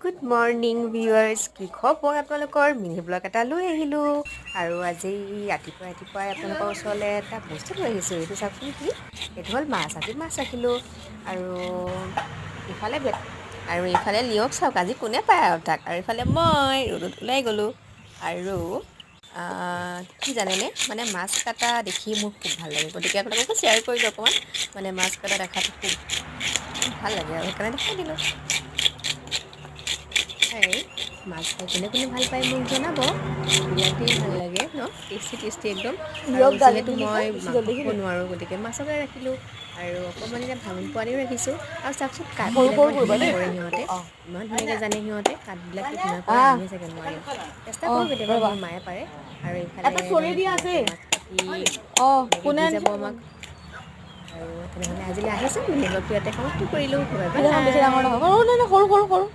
Good morning viewers, কি খবৰ আপোনালোকৰ? মিনি ব্লগ এটা লৈ আহিলোঁ আৰু আজি ৰাতিপুৱা ৰাতিপুৱাই আপোনালোকৰ ওচৰলৈ এটা বস্তু লৈ আহিছোঁ। এইটো চাওকচোন কি? এইটো হ'ল মাছ। আজি মাছ ৰাখিলোঁ আৰু ইফালে আৰু ইফালে লিঅ'ক চাওক, আজি কোনে পায় আৰু তাক। আৰু ইফালে মই ৰ'দত ওলাই গ'লোঁ। আৰু কি জানেনে, মানে মাছ কটা দেখি মোৰ খুব ভাল লাগে, গতিকে আপোনালোককো শ্বেয়াৰ কৰিলোঁ অকণমান। মানে মাছ কটা দেখাটো খুব ভাল লাগে আৰু সেইকাৰণে দেখাই দিলোঁ। এই মাছ খাই কোনে কোনে ভাল পায় মোক জনাব। বিৰাটেই ভাল লাগে ন? টেষ্টি টেষ্টি একদম। আৰু লিঅ'ক গালি যিহেতু দিলি মই তই, বেছি মাংস জল্দি। খাব নোৱাৰোঁ, গতিকে মাছকে ৰাখিলোঁ আৰু অকণমান এতিয়া ভাঙোন পোৱালিও ৰাখিছোঁ। আৰু চাওকচোন, সৰু কাঠবিলাক সৰু ইমান কৰিবা ধুনীয়া দেই। কৰে সিহঁতে। ইমান ধুনীয়াকৈ জানে সিহঁতে। কাঠবিলাক কি ধুনীয়া কৰে, আহ। আমিহে চাগে নোৱাৰিম। চেষ্টা অ, কৰোঁ কেতিয়াবা, ৰ'বা। মোৰ মায়ে পাৰে। আৰু এইফালে এটা চৰি দিয়া আছে। মাছ কাটি অ এনেকৈ কোনে দি যাব আনিছে? আমাক। আৰু তেনেহ'লে আজিলৈ আহিছোঁ, মিনি ব্লগটো ইয়াতে সমাপ্ত কৰিলোঁ। বাই। বেছি ডাঙৰ বাই। নহয়, সৰু, নাই নাই, সৰু সৰু সৰু।